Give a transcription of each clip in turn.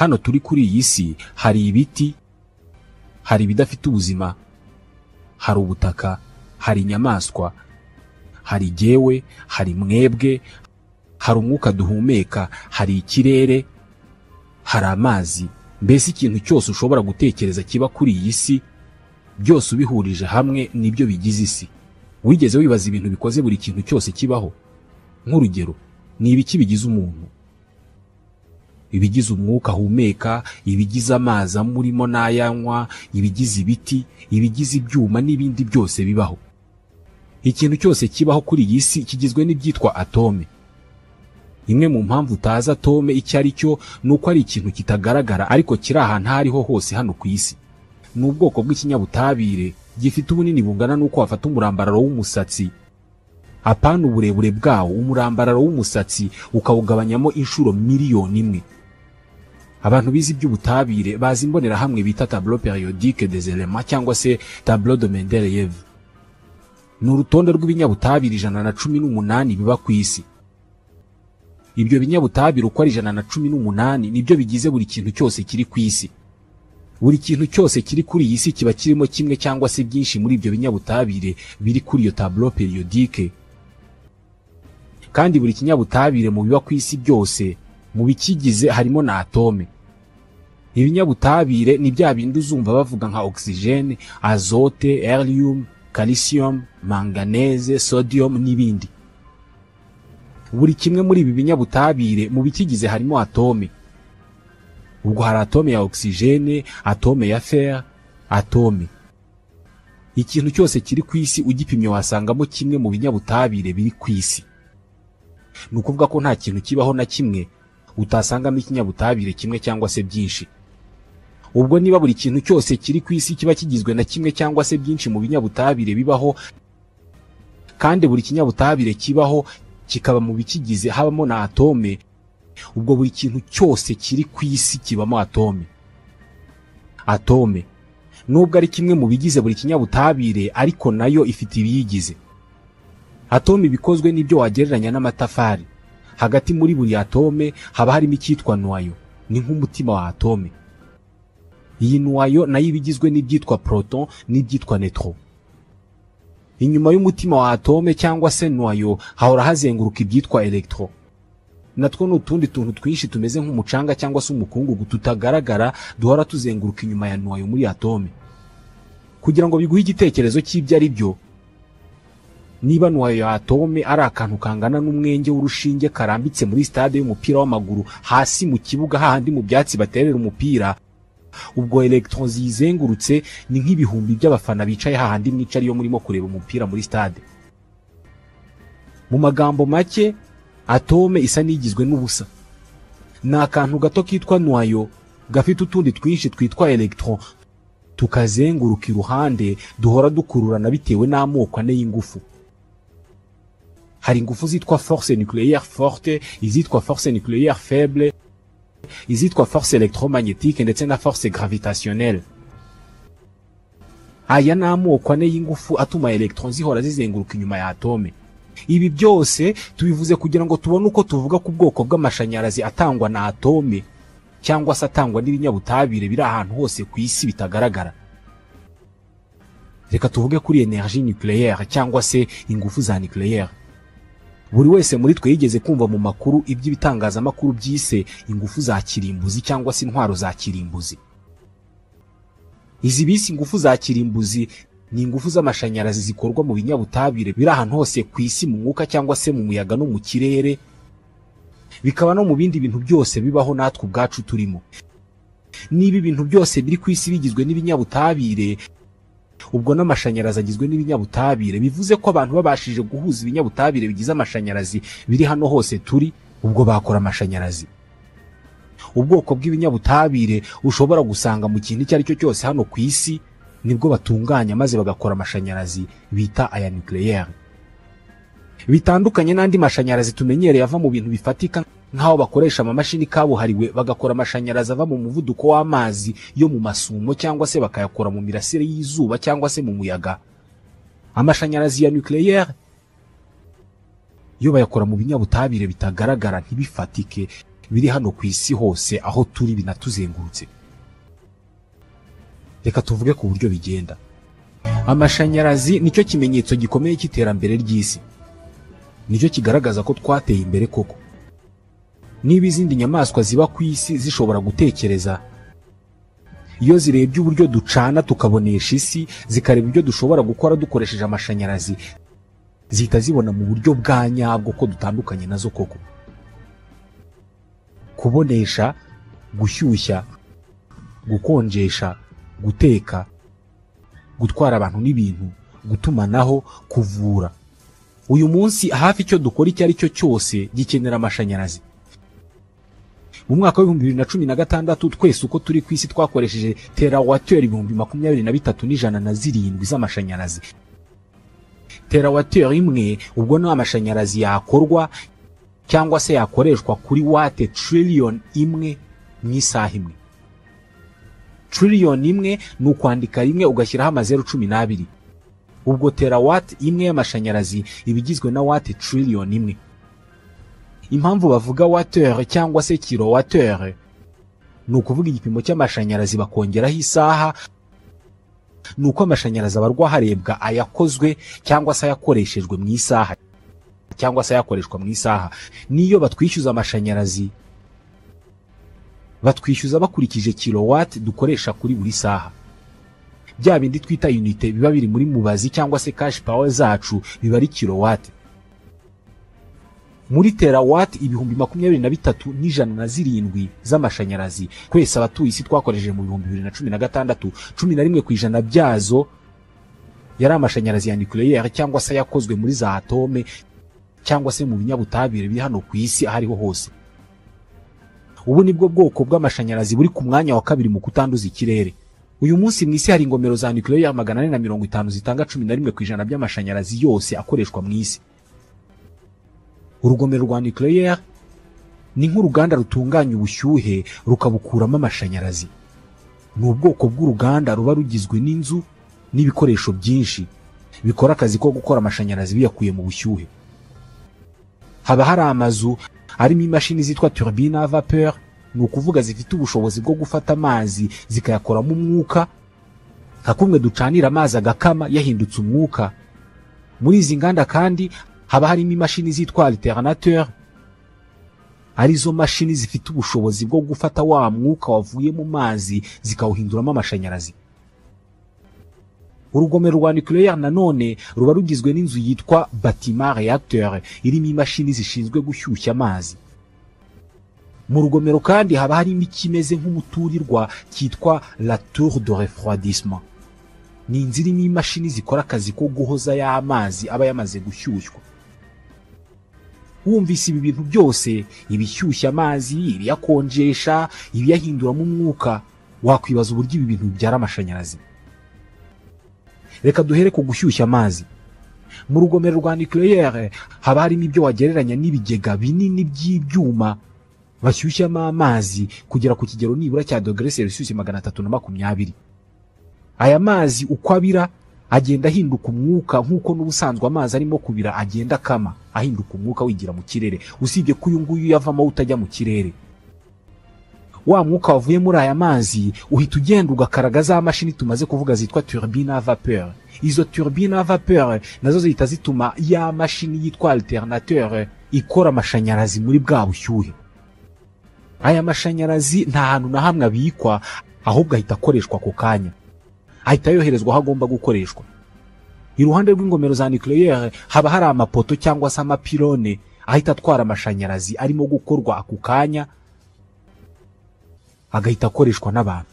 Hano turi kuri iyi si hari ibiti, hari ibidafite ubuzima, hari ubutaka, hari inyamaswa, hari jyewe, hari mwebwe, hari umwuka duhumeka, hari ikirere, hari amazi. Mbese ikintu cyose ushobora gutekereza kiba kuri iyi si, byose ubihurije hamwe nibyo bigize isi. Wigeze wibaza ibintu bikoze buri kintu cyose kibaho? Nk'urugero, ni ibiki bigize umuntu? Ibigize umwuka ahumeka, ibigize amazi amurimo n'ayanywa, ibigize ibiti, ibigize ibyuma n'ibindi byose bibaho. Ikintu cyose kibaho kuri iyi si kigizwe n'ibyitwa atome. Imwe mu mpamvu utazi atome icyo ari cyo ni uko ari ikintu kitagaragara ariko kiri ahantu aho ariho hose hano ku isi. Ni ubwoko bw'ikinyabutabire gifite ubunini bungana n'uko wafata umurambararo w'umusatsi, apana uburebure bwawo, umurambararo w'umusatsi ukawugabanyamo inshuro 1,000,000. Abantu bize iby'ubutabire bazi imbonerahamwe bita tableau périodique des éléments cyangwa se tableau de Mendeleev. Ni urutonde rw'ibinyabutabire 118 biba ku isi. Ibyo binyabutabire uko ari 118 nibyo bigize buri kintu cyose kiri ku isi. Buri kintu cyose kiri kuri iyi si kiba kirimo kimwe cyangwa se byinshi muri ibyo binyabutabire biri kuri iyo tableau périodique. Kandi buri kinyabutabire mu biba ku isi byose mu bikigize harimo na atome. Ibinyabutabire ni bya bindi uzumva bavuga nka oxygène, azote, helium, calcium, manganese, sodium n'ibindi. Buri kimwe muri ibi binyabutabire mu bikigize harimo atome. Ubwo hari atome ya oxygène, atome ya fer, atome. Ikintu cyose kiri ku isi ugipimye wasangamo kimwe mu binyabutabire biri ku isi. Ni ukuvuga ko nta kintu kibaho na kimwe utasangamo ikinyabutabire kimwe cyangwa se byinshi. Ubwo niba buri kintu cyose kiri ku isi kiba kigizwe na kimwe cyangwa se byinshi mu binyabutabire bibaho, kandi buri kinyabutabire kibaho kikaba mu bikigize habamo na atome, ubwo buri kintu cyose kiri ku isi kibamo atome. Atome nubwo ari kimwe mu bigize buri kinyabutabire, ariko nayo ifite ibiyigize. Atome bikozwe n'ibyo wagereranya n'amatafari. Hagati muri buri atome haba harimo icyitwa noyau, ni nk'umutima wa atome. Iyi noyau nayo ibigizwe n'ibyitwa proton n'ibyitwa neutron. Inyuma y'umutima wa atome cyangwa se noyau hahora hazenguruka ibyitwa electron. Natwo ni utundi tuntu twinshi tumeze nk'umucanga cyangwa se umukungugu tutagaragara duhora tuzenguruka inyuma ya noyau muri atome. Kugira ngo biguhe igitekerezo cy'ibyo ari byo, niba noyau ya atome ari akantu kangana n'umwenge w'urushinge karambitse muri stade y'umupira w'amaguru hasi mu kibuga hahandi mu byatsi baterera umupira, ubwo electron ziyizengurutse ni nk'ibihumbi by'abafana bicaye hahandi mwicara iyo murimo kureba umupira muri stade. Mu magambo make, atome isa n'igizwe n'ubusa. Ni akantu gato kitwa noyau gafite utundi twinshi twitwa electron tukazenguruka iruhande, duhora dukururana bitewe n'amoko ane y'ingufu. Hari ingufu zitwa force nucléaire forte, izitwa force nucléaire faible, izitwa force électromagnétique ndetse na force gravitationnelle. Aya ni amoko ane y'ingufu atuma electron zihora zizenguruka inyuma ya atome. Ibi byose tubivuze kugira ngo tubone uko tuvuga ku bwoko bw'amashanyarazi atangwa na atome cyangwa se atangwa n'ibinyabutabire biri ahantu hose ku isi bitagaragara. Reka tuvuge kuri énergie nucléaire cyangwa se ingufu za nucléaire. Buri wese muri twe yigeze kumva mu makuru iby'ibitangazamakuru byise ingufu za kirimbuzi cyangwa se intwaro za kirimbuzi. Izi bise ingufu za kirimbuzi ni ingufu z'amashanyarazi zikorwa mu binyabutabire biri ahantu hose ku isi, mu mwuka cyangwa se mu muyaga no mu kirere, bikaba no mu bindi bintu byose bibaho natwe ubwacu turimo. Niba ibintu byose biri ku isi bigizwe n'ibinyabutabire, ubwo n'amashanyarazi agizwe n'ibinyabutabire, bivuze ko abantu babashije guhuza ibinyabutabire bigize amashanyarazi biri hano hose turi, ubwo bakora amashanyarazi. Ubwoko bw'ibinyabutabire ushobora gusanga mu kintu icyo ari cyo cyose hano ku isi nibwo batunganya maze bagakora amashanyarazi bita aya nucléaire. Bitandukanye n'andi mashanyarazi tumenyereye ava mu bintu bifatika, nk'aho bakoresha amamashini kabuhariwe bagakora amashanyarazi ava mu muvuduko w'amazi yo mu masumo, cyangwa se bakayakora mu mirasire y'izuba cyangwa se mu muyaga. Amashanyarazi ya nucléaire yo bayakora mu binyabutabire bitagaragara, ntibifatike, biri hano ku isi hose aho turi binatuzengurutse. Reka tuvuge ku buryo bigenda. Amashanyarazi nicyo kimenyetso gikomeye cy'iterambere ry'isi, nicyo kigaragaza ko twateye imbere koko. Niba izindi nyamaswa ziba ku isi zishobora gutekereza, iyo zirebye uburyo ducana tukabonesha isi, zikareba ibyo dushobora gukora dukoresheje amashanyarazi, zihita zibona mu buryo bwa nyabwo ko dutandukanye nazo koko. Kubonesha, gushyushya, gukonjesha, guteka, gutwara abantu n'ibintu, gutumanaho, kuvura. Uyu munsi hafi icyo dukora icyo ari cyo cyose gikenera amashanyarazi. Mu mwaka wa 2016 twese uko turi ku isi twakoresheje terawateri 23,107 z'amashanyarazi. Terawateri imwe ubwo ni amashanyarazi yakorwa cyangwa se yakoreshwa kuri wate trillion imwe mu isaha imwe. Trillion imwe ni ukwandika rimwe ugashyiraho amazeru 12. Ubwo terawatt imwe y'amashanyarazi ibigizwe na wate trillion imwe. Impamvu bavuga wateur cyangwa se kilowatteur ni ukuvuga igipimo cy'amashanyarazi bakongeraho isaha, ni uko amashanyarazi abarwa harebwa ayakozwe cyangwa se ayakoreshejwe mu isaha cyangwa se ayakoreshwa mu isaha. Niyo batwishyuza amashanyarazi batwishyuza bakurikije kilowatt dukoresha kuri buri saha. Bya bindi twita unité biba biri muri mubazi cyangwa se cash power zacu biba ari kilowatt. Muri terawatt 23,107 z'amashanyarazi kwese abatuye isi twakoresheje mu 2016, 11% byazo yari amashanyarazi ya nucléaire cyangwa se yakozwe muri za atome cyangwa se mu binyabutabire biri hano ku isi ahariho hose. Ubu nibwo bwoko bw'amashanyarazi buri ku mwanya wa kabiri mu kutanduza ikirere. Uyu munsi mu isi hari ingomero za nucléaire 450 zitanga 11% by'amashanyarazi yose akoreshwa mu isi. Urugomero rwa nucléaire ni nk'uruganda rutunganya ubushyuhe rukabukuramo amashanyarazi. Ni ubwoko bw'uruganda ruba rugizwe n'inzu n'ibikoresho byinshi bikora akazi ko gukora amashanyarazi biyakuye mu bushyuhe. Haba hari amazu arimo imashini zitwa turbine à vapeur, ni ukuvuga zifite ubushobozi bwo gufata amazi zikayakoramo umwuka, nka kumwe ducanira amazi agakama yahindutse umwuka. Muri izi nganda kandi haba harimo imashini zitwa alternateur, arizo mashini zifite ubushobozi bwo gufata wa mwuka wavuye mu mazi zikawuhinduramo amashanyarazi. Urugomero rwa nucléaire nanone ruba rugizwe n'inzu yitwa bâtiment réacteur irimo imashini zishinzwe gushyushya amazi. Mu rugomero kandi haba harimo ikimeze nk'umuturirwa cyitwa la tour de refroidissement. Ni inzu irimo imashini zikora akazi ko guhoza ya mazi aba yamaze gushyushywa. Wumvise ibi bintu byose, ibishyushya amazi, ibiyakonjesha, ibiyahinduramo umwuka, wakwibaza uburyo ibi bintu bibyara amashanyarazi. Reka duhere ku gushyushya amazi. Mu rugomero rwa nucléaire haba harimo ibyo wagereranya n'ibigega binini by'ibyuma bashyushyamo amazi kugera ku kigero nibura cya dogere Celsius 320. Aya mazi uko abira agenda ahinduka umwuka, nk'uko n'ubusanzwe amazi arimo kubira agenda akama ahinduka umwuka wigira mu kirere, usibye ko uyu nguyu yavamo utajya mu kirere. Wa mwuka wavuye muri aya mazi uhita ugenda ugakaraga za mashini tumaze kuvuga zitwa turbine à vapeur. Izo turbine à vapeur nazo zihita zituma ya mashini yitwa alternateur ikora amashanyarazi muri bwa bushyuhe. Aya mashanyarazi nta hantu na hamwe abikwa, ahubwo ahita akoreshwa ako kanya, ahita yoherezwa aho agomba gukoreshwa. Iruhande rw'ingomero za nucléaire haba hari amapoto cyangwa se amapilone ahita atwara amashanyarazi arimo gukorwa ako kanya, agahita akoreshwa n'abantu.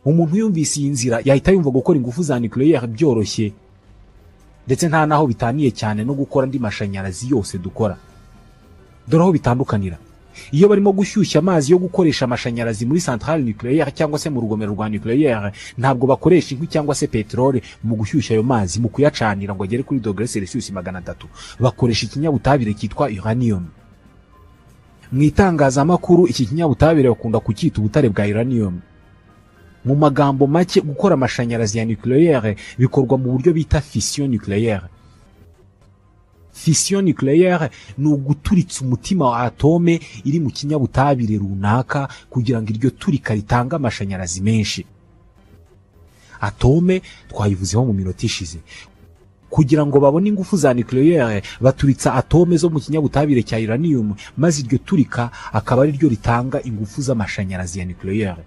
Umuntu yumvise iyi nzira yahita yumva gukora ingufu za nucléaire byoroshye, ndetse nta naho bitaniye cyane no gukora andi mashanyarazi yose dukora. Dore aho bitandukanira. Iyo barimo gushyushya amazi yo gukoresha amashanyarazi muri centrale nucléaire cyangwa se mu rugomero rwa nucléaire, ntabwo bakoresha inkwi cyangwa se peteroli mu gushyushya ayo mazi, mu kuyacanira ngo agere kuri dogere Celsius 300. Bakoresha ikinyabutabire cyitwa uranium. Mu itangazamakuru iki kinyabutabire bakunda kucyita ubutare bwa uranium. Mu magambo make, gukora amashanyarazi ya nucléaire bikorwa mu buryo bita fission nucléaire. Fission nucléaire ni uguturitsa umutima wa atome iri mu kinyabutabire runaka kugira ngo iryo turika ritange amashanyarazi menshi. Atome twayivuzeho mu minota ishize. Kugira ngo babone ingufu za nucléaire baturitsa atome zo mu kinyabutabire cya uranium, maze iryo turika akaba ari ryo ritanga ingufu z'amashanyarazi ya nucléaire.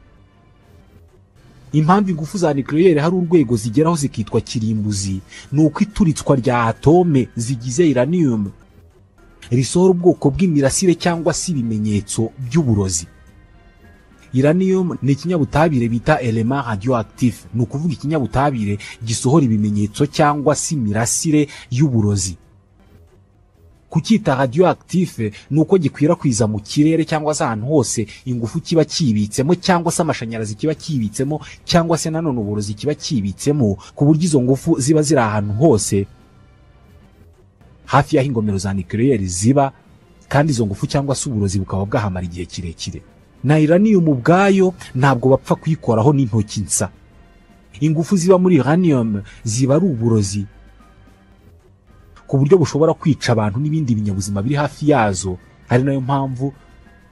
Impamvu ingufu za nucléaire hari urwego zigeraho zikitwa kirimbuzi ni uko ituritswa rya atome zigize uranium risohora ubwoko bw'imirasire cyangwa se ibimenyetso by'uburozi. Uranium ni ikinyabutabire bita element radioactif, ni ukuvuga ikinyabutabire gisohora ibimenyetso cyangwa se imirasire y'uburozi. Kucyita radioactif ni uko gikwirakwiza mu kirere cyangwa se ahantu hose ingufu kiba kibitsemo cyangwa se amashanyarazi kiba kibitsemo cyangwa se nanone uburozi kiba kibitsemo, ku buryo izo ngufu ziba ziri ahantu hose hafi y'aho ingomero za nucléaire ziba, kandi izo ngufu cyangwa se uburozi bukaba bwahamara igihe kirekire. Na uranium ubwayo ntabwo bapfa kuyikoraho n'intoki nsa. Ingufu ziba muri uranium ziba ari uburozi ku buryo bushobora kwica abantu n'ibindi binyabuzima biri hafi yazo, ari nayo mpamvu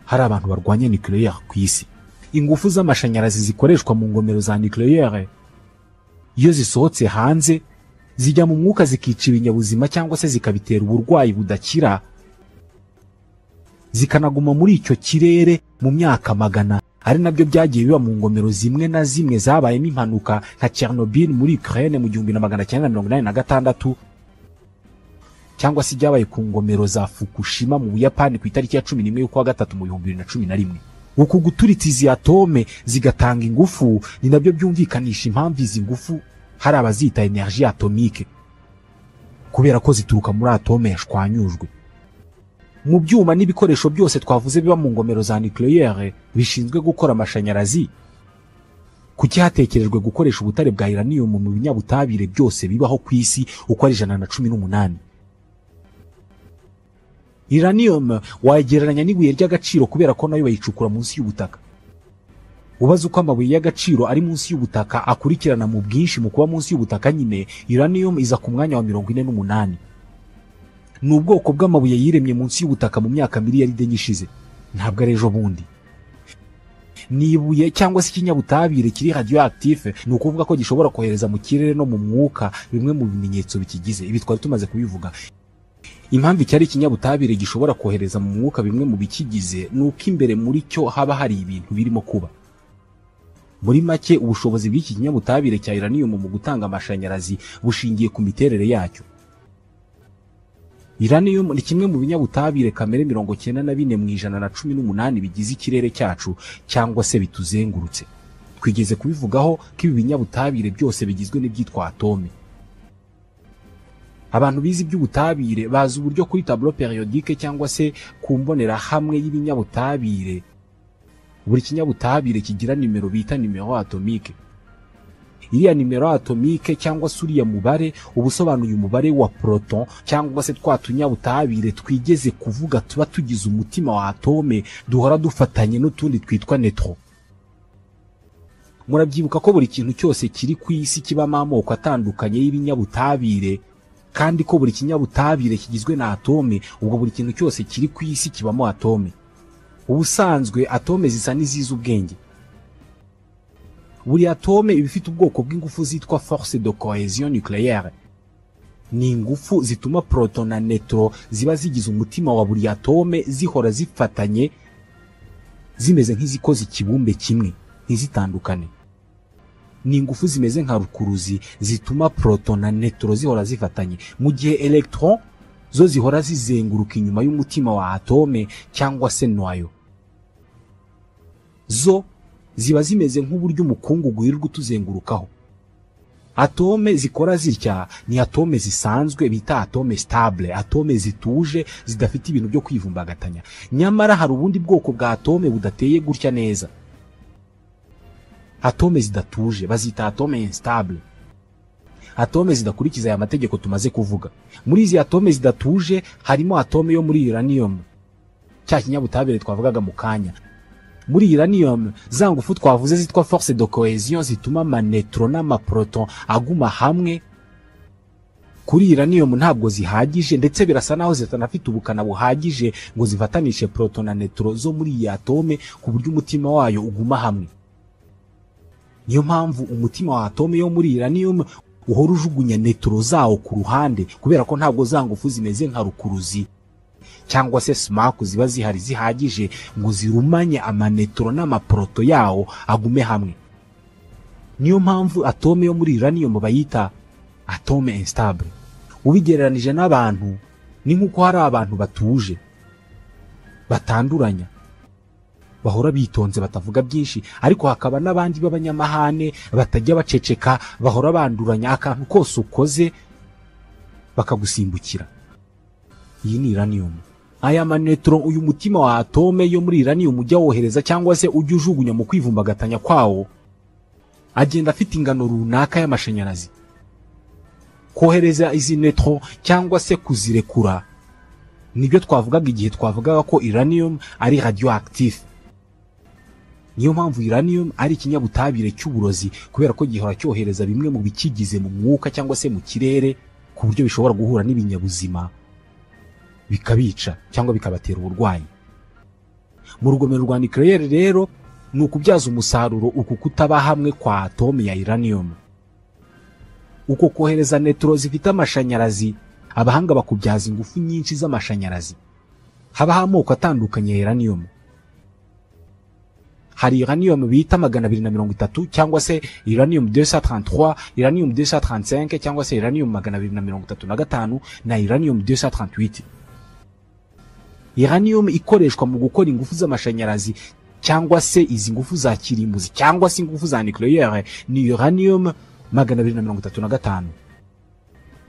hari abantu barwanya nucléaire ku isi. Ingufu z'amashanyarazi zikoreshwa mu ngomero za nucléaire iyo zisohotse hanze zijya mu mwuka zikica ibinyabuzima cyangwa se zikabitera uburwayi budakira, zikanaguma muri icyo kirere mu myaka magana. Ari nabyo byagiye biba mu ngomero zimwe na zimwe zabayemo impanuka nka Chernobyl muri Ukraine mu 1986, cyangwa se ibyabaye ku ngomero za Fukushima mu Buyapani ku itariki ya 11 y'ukwa gatatu mu 2011. Uku guturitsa izi atome zigatanga ingufu ni nabyo byumvikanisha impamvu izi ngufu hari abazita énergie atomique, kubera ko zituruka muri atome yashwanyujwe. Mu byuma n'ibikoresho byose twavuze biba mu ngomero za nucléaire bishinzwe gukora amashanyarazi, kuki hatekerejwe gukoresha ubutare bwa uranium mu binyabutabire byose bibaho ku isi uko ari 118? Uranium wayigereranya n'ibuye ry'agaciro kubera ko nayo bayicukura munsi y'ubutaka. Ubaze uko amabuye y'agaciro ari munsi y'ubutaka akurikirana mu bwinshi mu kuba munsi y'ubutaka nyine, uranium iza ku mwanya wa 48. Ni ubwoko bw'amabuye yiremye munsi y'ubutaka mu myaka miliyaride nyishize, ntabwo ari ejo bundi. Ni ibuye cyangwa se ikinyabutabire kiri radioactif, ni ukuvuga ko gishobora kohereza mu kirere no mu mwuka bimwe mu bimenyetso bikigize. Ibi twari tumaze kubivuga. Impamvu icyari ikinyabutabire gishobora kohereza mu mwuka bimwe mu bikigize ni uko imbere muri cyo haba hari ibintu birimo kuba. Muri make, ubushobozi bw'iki kinyabutabire cya uranium mu gutanga amashanyarazi bushingiye ku miterere yacyo. Uranium ni kimwe mu binyabutabire kamere 94 mu 118 bigize ikirere cyacu cyangwa se bituzengurutse. Twigeze kubivugaho ko ibi binyabutabire byose bigizwe n'ibyitwa atome. Abantu bize iby'ubutabire bazi uburyo kuri tableau périodique cyangwa se ku mbonerahamwe y'ibinyabutabire buri kinyabutabire kigira nimero bita nimero atomique. Iriya nimero atomique cyangwa se uriya mubare uba usobanuye umubare wa proton cyangwa se twa tunyabutabire twigeze kuvuga tuba tugize umutima wa atome duhora dufatanye n'utundi twitwa neutron. Murabyibuka ko buri kintu cyose kiri ku isi kibamo amoko atandukanye y'ibinyabutabire, kandi ko buri kinyabutabire kigizwe na atome. Ubwo buri kintu cyose kiri ku isi kibamo atome. Ubusanzwe atome zisa n'izizi ubwenge. Buri atome iba ifite ubwoko bw'ingufu zitwa force de cohésion nucléaire. Ni ingufu zituma proton na neutron ziba zigize umutima wa buri atome zihora zifatanye zimeze nk'izikoze ikibumbe kimwe, ntizitandukane. Ni ingufu zimeze nka rukuruzi zituma proton na neutron zihora zifatanye, mu gihe electron zo zihora zizenguruka inyuma y'umutima wa atome cyangwa se noyau. Zo ziba zimeze nk'uburyo umukungugu wirirwa utuzengurukaho. Atome zikora zitya ni atome zisanzwe bita atome stable, atome zituje zidafite ibintu byo kwivumbagatanya. Nyamara hari ubundi bwoko bwa atome budateye gutya neza. Atome zidatuje bazita atome instable, atome zidakurikiza aya mategeko tumaze kuvuga. Muri izi atome zidatuje harimo atome yo muri uranium, cya kinyabutabire twavugaga mu kanya. Muri uranium za ngufu twavuze zitwa force de cohésion zituma amaneutron n'amaproton aguma hamwe Kuri uranium ntabwo zihagije, ndetse birasa naho zitanafite ubukana buhagije ngo zifatanishe proton na neutron zo muri iyi atome ku buryo umutima wayo uguma hamwe. Niyo mpamvu umutima wa atome yo muri uranium uhora ujugunya neutron zawo ku ruhande, kubera ko ntabwo za ngufu zimeze nka rukuruzi cyangwa se sumaku ziba zihari zihagije ngo zirumanye amanetro n'amaproto yawo agume hamwe. Niyo mpamvu atome yo muri uranium bayita atome instable. Ubigereranije n'abantu ni nkuko hari abantu batuje, batanduranya, bahora bitonze, batavuga byinshi, ariko hakaba n'abandi b'abanyamahane batajya baceceka, bahora banduranya, akantu kose ukoze bakagusimbukira. Iyi ni uranium. Aya manetro uyu mutima wa atome yo muri uranium ujya wohereza cyangwa se ujya ujugunya mu kwivumbagatanya kwawo, agenda afite ingano runaka y'amashanyarazi. Kohereza izi neutron cyangwa se kuzirekura nibyo twavugaga igihe twavugaga ko uranium ari radioactive. Niyo mpamvu uranium ari ikinyabutabire cy'uburozi, kubera ko gihora cyohereza bimwe mu bikigize mu mwuka cyangwa se mu kirere, ku buryo bishobora guhura n'ibinyabuzima bikabica cyangwa bikabatera uburwayi. Mu rugomero rwa nucléaire rero ni ukubyaza umusaruro uku kutaba hamwe kwa atome ya uranium. Uko kohereza neutron zifite amashanyarazi, abahanga bakubyaza ingufu nyinshi z'amashanyarazi. Habaho amoko atandukanye ya uranium. Hari uranium bita 230 cyangwa se uranium 233, uranium 235 cyangwa se uranium 235 na uranium 238. Uranium ikoreshwa mu gukora ingufu z'amashanyarazi cyangwa se izi ngufu za kirimbuzi cyangwa se ingufu za nucléaire ni uranium 235.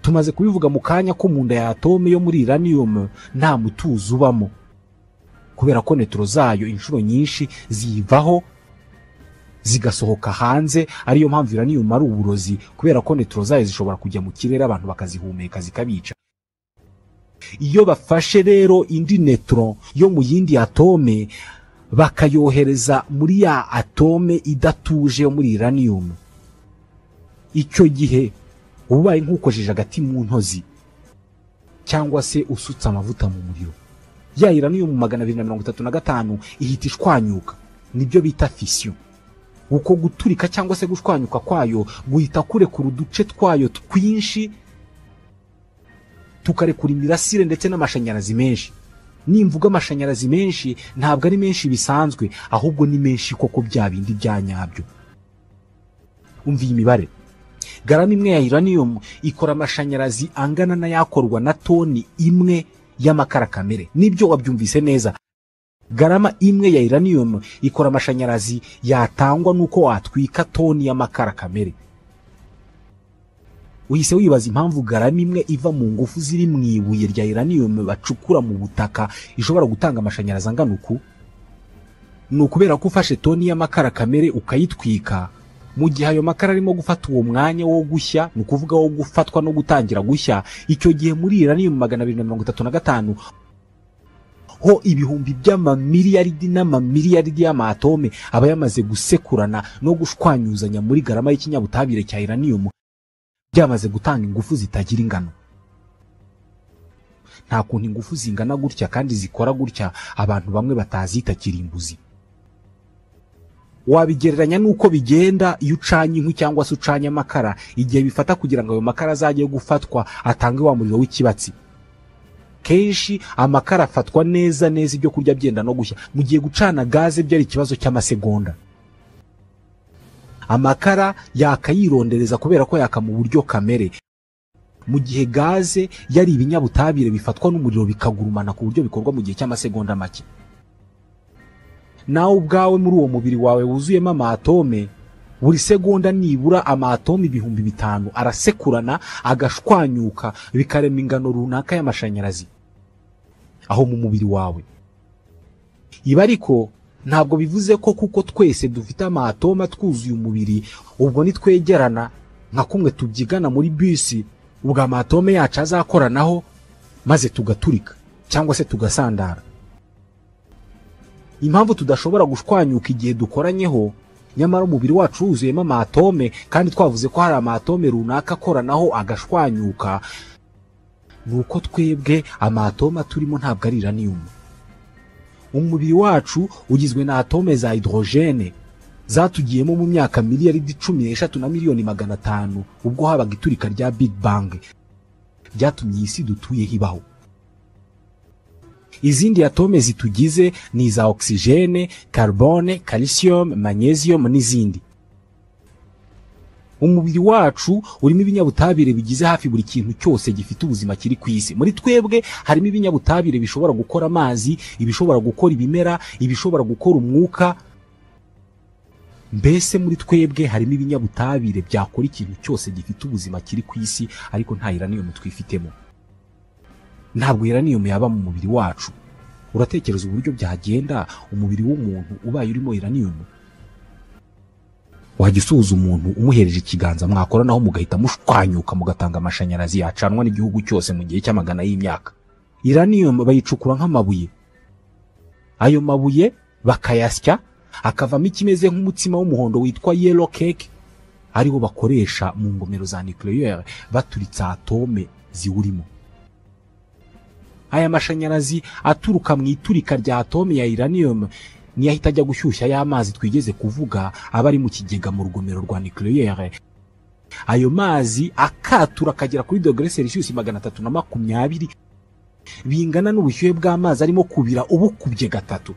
Tumaze kubivuga mu kanya ko mu nda ya atome yo muri uranium nta mutuzo ubamo, kubera ko neutron zayo inshuro nyinshi zivaho zigasohoka hanze. Ariyo mpamvu uranium ari uburozi, kubera ko neutron zayo zishobora kujya mu kirere abantu bakazihumeka zikabica. Iyo bafashe rero indi neutron yo mu yindi atome bakayohereza muri ya atome idatuje yo muri uranium, icyo gihe ubaye nk'ukojeje agati mu ntozi cyangwa se usutse amavuta mu muriro. Ya uranium 235 ihita ishwanyuka, nibyo bita fission. Uko guturika cyangwa se gushwanyuka kwayo guhita kurekura uduce twayo twinshi, tukarekura imirasire ndetse n'amashanyarazi menshi. Nimvuga amashanyarazi menshi ntabwo ari menshi bisanzwe, ahubwo ni menshi koko bya bindi bya nyabyo. Umva iyi mibare. Garama imwe ya uranium ikora amashanyarazi angana n'ayakorwa na toni imwe y'amakara kamere. Nibyo wabyumvise neza. Garama imwe ya uranium ikora amashanyarazi yatangwa nuko watwika toni y'amakara kamere. Uhise wibaza impamvu garama imwe iva mu ngufu ziri mu ibuye rya uranium bacukura mu butaka ishobora gutanga amashanyarazi angana uku? Ni ukubera ko ufashe toni y'amakara kamere ukayitwika, mu gihe ayo makara arimo gufata uwo mwanya wo gushya, ni ukuvuga wo gufatwa no gutangira gushya, icyo gihe muri uranium 235 ho ibihumbi by'amamiliyaridi n'amamiliyaridi y'amatome aba yamaze gusekurana no gushwanyuzanya muri garama y'ikinyabutabire cya uranium, byamaze gutanga ingufu zitagira ingano. Nta kuntu ingufu zingana gutya kandi zikora gutya abantu bamwe batazita kirimbuzi. Wabigereranya nuko bigenda iyo ucanye inkwi cyangwa se ucanye amakara, igihe bifata kugira ngo ayo makara azajye gufatwa atange wa muriro w'ikibatsi. Kenshi amakara afatwa neza neza ibyo kurya byenda no gushya, mu gihe gucana gaze byari ikibazo cy'amasegonda. Amakara yakayirondereza kubera ko yaka mu buryo kamere, mu gihe gaze yari ibinyabutabire bifatwa n'umuriro bikagurumana ku buryo bikorwa mu gihe cy'amasegonda make. Nawe ubwawe muri uwo mubiri wawe wuzuyemo amatome, buri segonda nibura amatome 5000 arasekurana agashwanyuka bikarema ingano runaka y'amashanyarazi aho mu mubiri wawe. Ibi ariko ntabwo bivuze ko kuko twese dufite amatome twuzuye umubiri, ubwo nitwegerana nka kumwe tubyigana muri bisi, ubwo amatome yacu azakoranaho maze tugaturika cyangwa se tugasandara. Impamvu tudashobora gushwanyuka igihe dukoranyeho Nyamara umubiri wacu wuzuyemo amatome, kandi twavuze ko hari amatome runaka akoranaho agashwanyuka. Nuko twebwe amatome turimo ntabwo ari uranium. Umubiri wacu ugizwe na atome za hydrogene zatugiyemo mu myaka miliyaridi 13 na miliyoni 500 ubwo habaga iturika rya Big Bang ryatumye isi dutuye ibaho. Izindi atome zitugize ni za oxygene, carbone, calcium, magnesium n'izindi. Umubiri wacu urimo ibinyabutabire bigize hafi buri kintu cyose gifite ubuzima kiri ku isi. Muri twebwe harimo ibinyabutabire bishobora gukora amazi, ibishobora gukora ibimera, ibishobora gukora umwuka. Mbese muri twebwe harimo ibinyabutabire byakora ikintu cyose gifite ubuzima kiri ku isi, ariko nta uranium twifitemo. Ntabwo uranium yaba mu mubiri wacu. Uratekereza uburyo byagenda umubiri w'umuntu ubaye urimo uranium? Wajya usuhuza umuntu umuhereje ikiganza mwakoranaho mugahita mushwanyuka mugatanga amashanyarazi yacanwa n'igihugu cyose mu gihe cy'amagana y'imyaka. Uranium bayicukura nk'amabuye. Ayo mabuye bakayasya akavamo ikimeze nk'umutsima w'umuhondo witwa yellow cake, ariwo bakoresha mu ngomero za nucléaire baturitsa atome ziwurimo. Aya mashanyarazi aturuka mu iturika rya atome ya uranium niyo ahita ajya gushyushya y'amazi twigeze kuvuga aba ari mu kigega mu rugomero rwa nucléaire. Ayo mazi akatura akagera kuri dogere Celsius 320, bingana n'ubushyuhe bw'amazi arimo kubira ubukubye 3.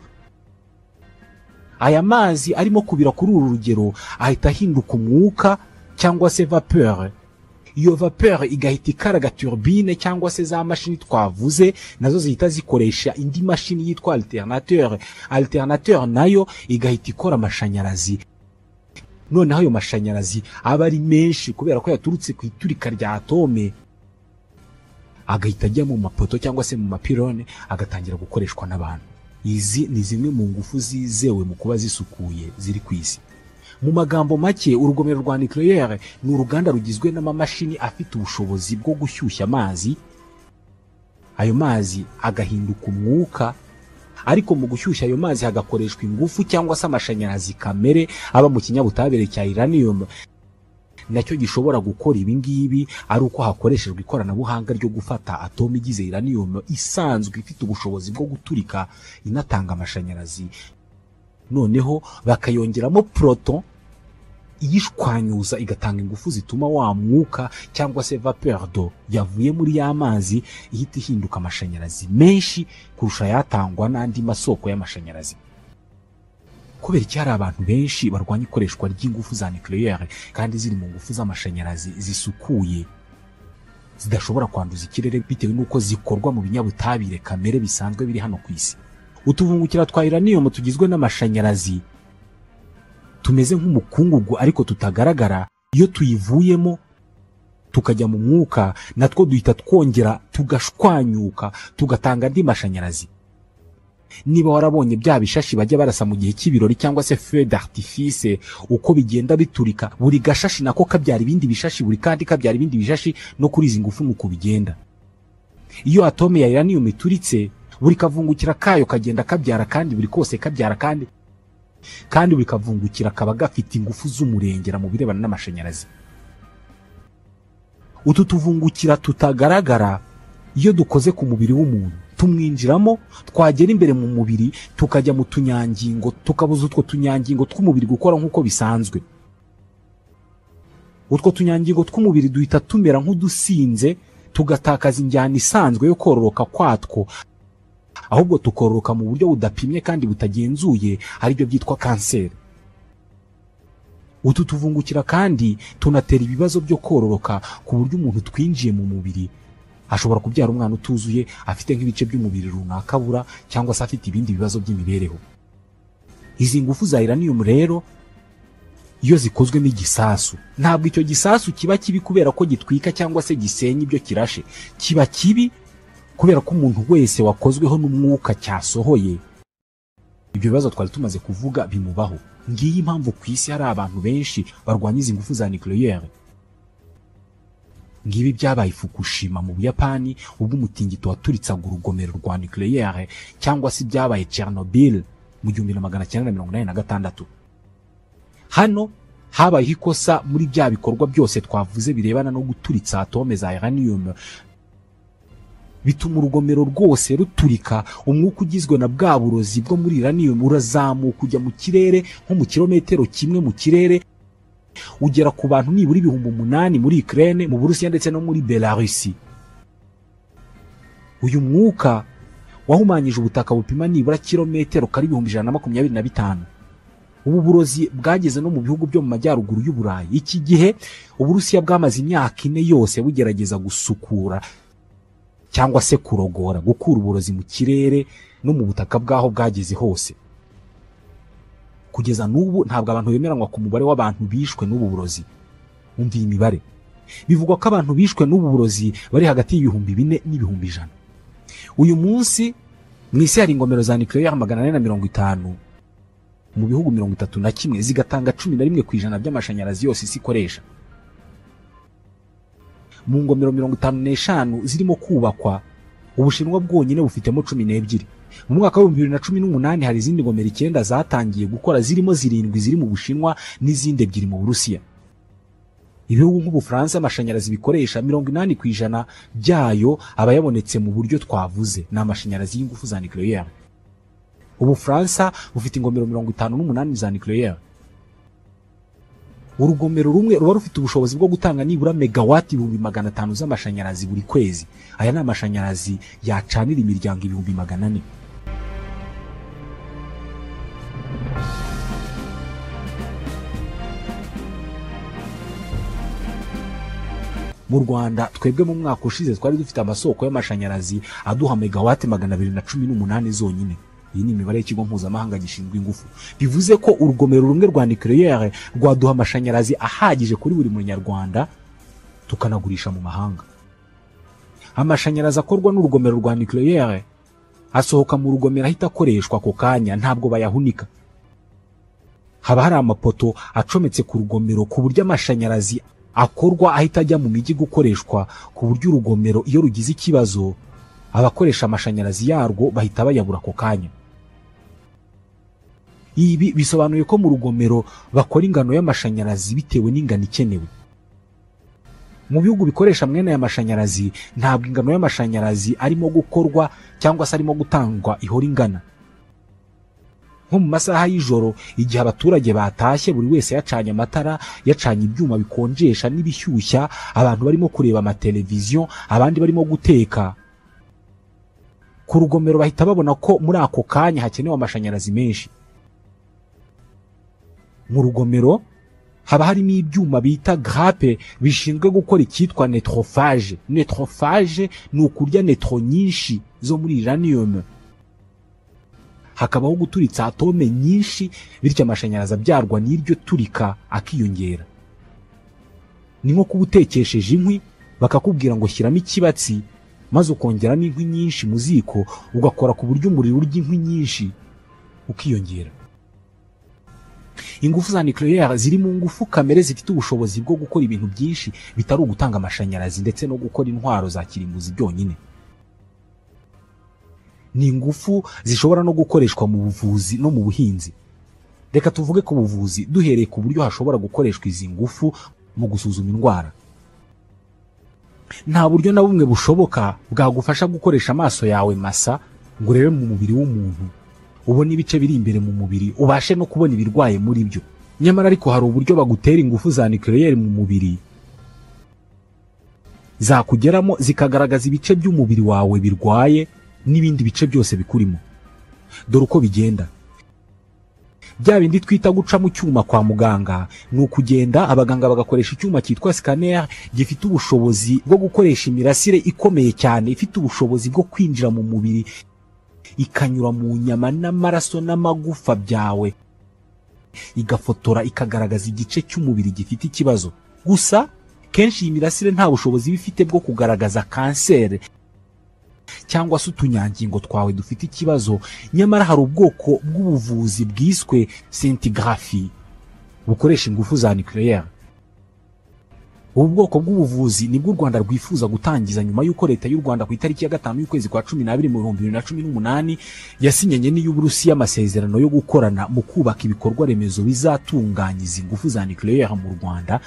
Aya mazi arimo kubira kuri uru rugero ahita ahinduka umwuka cyangwa se vapeur. Iyo vapeur igahita ikaraga turbine cyangwa se za mashini twavuze, nazo zihita zikoresha indi mashini yitwa alternateur. Alternateur nayo igahita ikora amashanyarazi. Noneho ayo mashanyarazi aba ari menshi kubera ko yaturutse ku iturika rya atome, agahita ajya mu mapoto cyangwa se mu mapirone agatangira gukoreshwa n'abantu. Izi ni zimwe mu ngufu zizewe mu kuba zisukuye ziri ku isi. Mu magambo make, urugomero rwa nucléaire ni uruganda rugizwe n'amamashini afite ubushobozi bwo gushyushya amazi, ayo mazi agahinduka umwuka, ariko mu gushyushya ayo mazi hagakoreshwa ingufu cyangwa se amashanyarazi kamere aba mu kinyabutabire cya uranium, nacyo gishobora gukora ibi ngibi ari uko hakoreshejwe ikoranabuhanga ryo gufata atome igize uranium isanzwe ifite ubushobozi bwo guturika inatanga amashanyarazi, noneho bakayongeramo proton iyishwanyuza igatanga ingufu zituma wa mwuka cyangwa se vapeur d'eau yavuye muri ya mazi ihita ihinduka amashanyarazi menshi kurusha yatangwa n'andi masoko y'amashanyarazi. Kubera iki hari abantu benshi barwanya ikoreshwa ry'ingufu za nucléaire kandi ziri mu ngufu z'amashanyarazi zisukuye zidashobora kwanduza ikirere bitewe n'uko zikorwa mu binyabutabire kamere bisanzwe biri hano ku isi? Utuvungukira twa uranium tugizwe n'amashanyarazi tumeze nk'umukungugu ariko tutagaragara, iyo tuyivuyemo tukajya mu mwuka natwo duhita twongera tugashwanyuka tugatanga andi mashanyarazi. Niba warabonye bya bishashi bajya barasa mu gihe cy'ibirori cyangwa se feu d'artifice, uko bigenda biturika buri gashashi nako kabyara ibindi bishashi, buri kandi kabyara ibindi bishashi, no kuri izi ngufu nuko bigenda. Iyo atome ya uranium ituritse, buri kavungukira kayo kagenda kabyara kandi buri kose kabyara kandi buri kavungukira kaba gafite ingufu z'umurengera mu birebana n'amashanyarazi. Utu tuvungukira tutagaragara iyo dukoze ku mubiri w'umuntu tumwinjiramo, twagera imbere mu mubiri tukajya mu tunyangingo, tukabuza utwo tunyangingo tw'umubiri gukora nk'uko bisanzwe. Utwo tunyangingo tw'umubiri duhita tumera nk'udusinze, tugatakaza injyana isanzwe yo kororoka kwatwo, ahubwo tukororoka mu buryo budapimye kandi butagenzuye, aribyo byitwa kanseri. Utu tuvungukira kandi tunatera ibibazo byo kororoka ku buryo umuntu twinjiye mu mubiri ashobora kubyara umwana utuzuye, afite nk'ibice by'umubiri runaka abura, cyangwa se afite ibindi bibazo by'imibereho. Izi ngufu za uranium rero iyo zikozwe n'igisasu, ntabwo icyo gisasu kiba kibi kubera ko gitwika cyangwa se gisenya ibyo kirashe, kiba kibi kubera ko umuntu wese wakozweho n'umwuka cyasohoye ibyo bibazo twari tumaze kuvuga bimubaho. Ngiyi impamvu ku isi hari abantu benshi barwanya izi ngufu za nucléaire. Ngibi byabaye Fukushima mu Buyapani ubwo umutingito waturitsaga urugomero rwa nucléaire, cyangwa se byabaye Chernobyl mu 1986. Hano habayeho ikosa muri bya bikorwa byose twavuze birebana no guturitsa atome za uranium, bituma urugomero rwose ruturika. Umwuka ugizwe na bwa burozi bwo muri uranium urazamuka ujya mu kirere nko mu kilometero kimwe mu kirere, ugera ku bantu nibura 8,000 muri Ukraine, mu Burusiya ndetse no muri Belarus. Uyu mwuka wahumanyije ubutaka bupima nibura kilometero kari 125,000. Ubu burozi bwageze no mu bihugu byo mu majyaruguru y'Uburayi. Iki gihe Uburusiya bwamaze imyaka 4 yose bugerageza gusukura cyangwa se kurogora, gukura uburozi mu kirere no mu butaka bwaho bwageze hose. Kugeza n'ubu ntabwo abantu bemeranywa ku mubare w'abantu bishwe n'ubu burozi. Umva iyi mibare. Bivugwa ko abantu bishwe n'ubu burozi bari hagati y'4,000 n'100,000. Uyu munsi mu isi hari ingomero za nucléaire 450 mu bihugu 31, zigatanga 11% by'amashanyarazi yose isi ikoresha. Mu ngomero 55 zirimo kubakwa, Ubushinwa bwonyine bufitemo 12. Mu mwaka wa 2018 hari izindi ngomero 9 zatangiye gukora, zirimo 7 ziri mu Bushinwa n'izindi 2 mu Burusiya. Ibihugu nk'Ubufaransa amashanyarazi bikoresha 80% byayo aba yabonetse mu buryo twavuze, ni amashanyarazi y'ingufu za nucléaire. Ubufaransa bufite ingomero 58 za nucléaire. Urugomero rumwe ruba rufite ubushobozi bwo gutanga nibura megawati 500,000 z'amashanyarazi buri kwezi. Aya ni amashanyarazi yacanira imiryango 400,000. Mu Rwanda twebwe mu mwaka ushize twari dufite amasoko y'amashanyarazi aduha megawati 218 zonyine. Iyi ni imibare y'ikigo mpuzamahanga gishinzwe ingufu. Bivuze ko urugomero rumwe rwa nucléaire rwaduha amashanyarazi ahagije kuri buri munyarwanda, tukanagurisha mu mahanga. Amashanyarazi akorwa n'urugomero rwa nucléaire asohoka mu rugomero ahita akoreshwa ako kanya, ntabwo bayahunika. Haba hari amapoto acometse ku rugomero ku buryo amashanyarazi akorwa ahita ajya mu mijyi gukoreshwa, ku buryo urugomero iyo rugize ikibazo abakoresha amashanyarazi yarwo bahita bayabura ako kanya. Ibi bisobanuye ko mu rugomero bakora ingano y'amashanyarazi bitewe n'ingano ikenewe. Mu bihugu bikoresha mwene aya mashanyarazi ntabwo ingano y'amashanyarazi arimo gukorwa cyangwa se arimo gutangwa ihora ingana. Nko mu masaha y'ijoro igihe abaturage batashye, buri wese yacanye amatara, yacanye ibyuma bikonjesha n'ibishyushya, abantu barimo kureba amateleviziyo, abandi barimo guteka, ku rugomero bahita babona ko muri ako kanya hakenewe amashanyarazi menshi. Mu rugomero haba harimo ibyuma bita grappe bishinzwe gukora icyitwa neutrophage. Neutrophage ni ukurya neutron nyinshi zo muri uranium, hakabaho guturitsa atome nyinshi, bityo amashanyarazi abyarwa n'iryo turika akiyongera. Ni nko kuba utekesheje inkwi bakakubwira ngo shyiramo ikibatsi, maze ukongeramo inkwi nyinshi mu ziko, ugakora ku buryo umuriro urya inkwi nyinshi ukiyongera. Ingufu za nucléaire ziri mu ngufu kamere zifite ubushobozi bwo gukora ibintu byinshi bitari ugutanga amashanyarazi ndetse no gukora intwaro za kirimbuzi byonyine. Ni ingufu zishobora no gukoreshwa mu buvuzi no mu buhinzi. Reka tuvuge ku buvuzi duhereye ku buryo hashobora gukoreshwa izi ngufu mu gusuzuma indwara. Nta buryo na bumwe bushoboka bwagufasha gukoresha amaso yawe masa ngo urebe mu mubiri w'umuntu, ubone ibice biri imbere mu mubiri, ubashe no kubona ibirwaye muri byo. Nyamara ariko hari uburyo bagutera ingufu za nucléaire mu mubiri zakugeramo zikagaragaza ibice by'umubiri wawe birwaye n'ibindi bice byose bikurimo. Dore uko bigenda. Bya bindi twita guca mu cyuma kwa muganga ni ukugenda abaganga bagakoresha icyuma cyitwa scanner gifite ubushobozi bwo gukoresha imirasire ikomeye cyane, ifite ubushobozi bwo kwinjira mu mubiri ikanyura mu nyama n'amaraso n'amagufa byawe, igafotora ikagaragaza igice cy'umubiri gifite ikibazo. Gusa kenshi iyi mirasire nta bushobozi bifite bwo kugaragaza kanseri cyangwa se utunyangingo twawe dufite ikibazo. Nyamara hari ubwoko bw'ubuvuzi bwiswe scintigraphy bukoresha ingufu za nucléaire. Ubu bwoko bw'ubuvuzi nibwo u Rwanda rwifuza gutangiza nyuma y'uko leta y'u Rwanda ku itariki ya 5 y'ukwezi kwa 12 mu 2018 yasinyanye n'iy'Uburusiya amasezerano yo gukorana mu kubaka ibikorwa remezo bizatunganya izi ngufu za nucléaire mu Rwanda,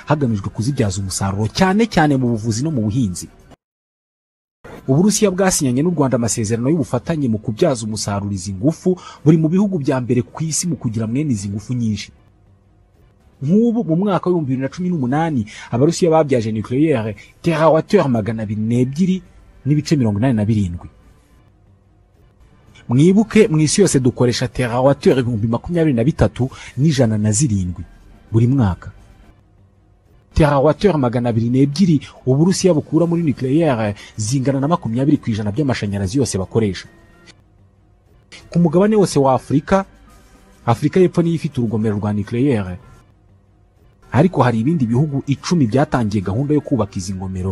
hagamijwe kuzibyaza umusaruro cyane cyane mu buvuzi no mu buhinzi. Uburusiya bwasinyanye n'u Rwanda amasezerano y'ubufatanye mu kubyaza umusaruro izi ngufu, buri mu bihugu bya mbere ku isi mu kugira mwene izi ngufu nyinshi. Nk'ubu mu mwaka wa 2018 Abarusiya babyaje nucléaire terawatteur 202.87. Mwibuke mu isi yose dukoresha terawatteur 23,107 buri mwaka. Terawatteur 202 Uburusiya bukura muri nucléaire zingana na 20% by'amashanyarazi yose bakoresha. Ku mugabane wose wa Afurika, Afurika y'Epfo niyo ifite urugomero rwa nucléaire. Ariko hari ibindi bihugu 10 byatangiye gahunda yo kubaka izi ngomero,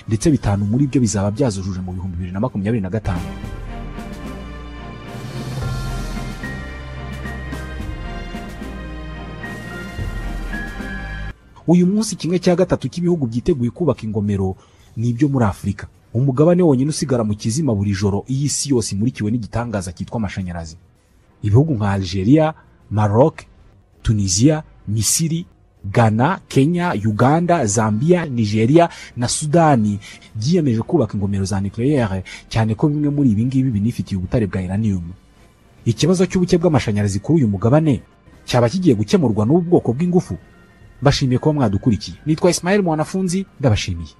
ndetse 5 muri byo bizaba byazujuje mu 2025. Uyu munsi 1/3 cy'ibihugu byiteguye kubaka ingomero ni ibyo muri Afurika, umugabane wonyine usigara mu kizima buri joro iyi si yose imurikiwe n'igitangaza cyitwa amashanyarazi. Ibihugu nka Algeria, Maroc, Tunisia, Misiri, Ghana, Kenya, Uganda, Zambia, Nigeria na Sudani byiyemeje kubaka ingomero za nucléaire, cyane ko bimwe muri ibi ngibi binifitiye ubutare bwa uranium. Ikibazo cy'ubuke bw'amashanyarazi kuri uyu mugabane cyaba kigiye gukemurwa n'ubu bwoko bw'ingufu. Mbashimiye kuba mwadukurikiye. Nitwa Ismael Mwanafunzi, ndabashimiye.